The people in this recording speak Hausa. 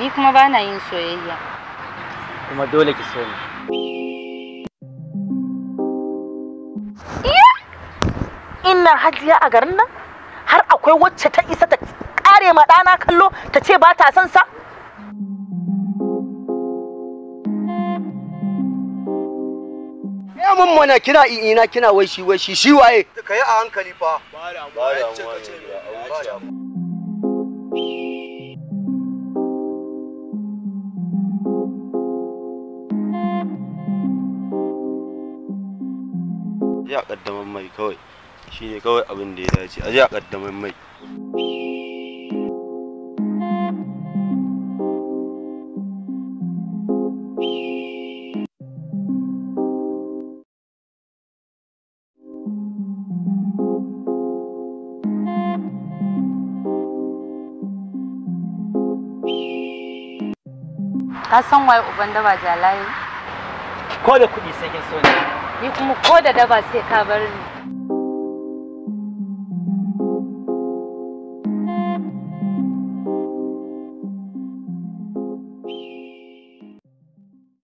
Ni kuma ba na yin soyayya. Kuma dole ki so ni. Ina hajiya a garin nan? Har akwai wacce ta isa ta kare ma ɗana kallo ta ce ba ta son sa? Ya mun mana kina ina kina wai shi wai shi shi waye? Ka yi a hankali fa. Ba damuwa. Ya kaddaman mai kawai. Shine kawai abin da ya dace. A je a kaddaman mai. Ka san waye uban daba Jalaye? Ko da kuɗi sai kin so ni. Ni kuma ko da daba sai ka bar ni.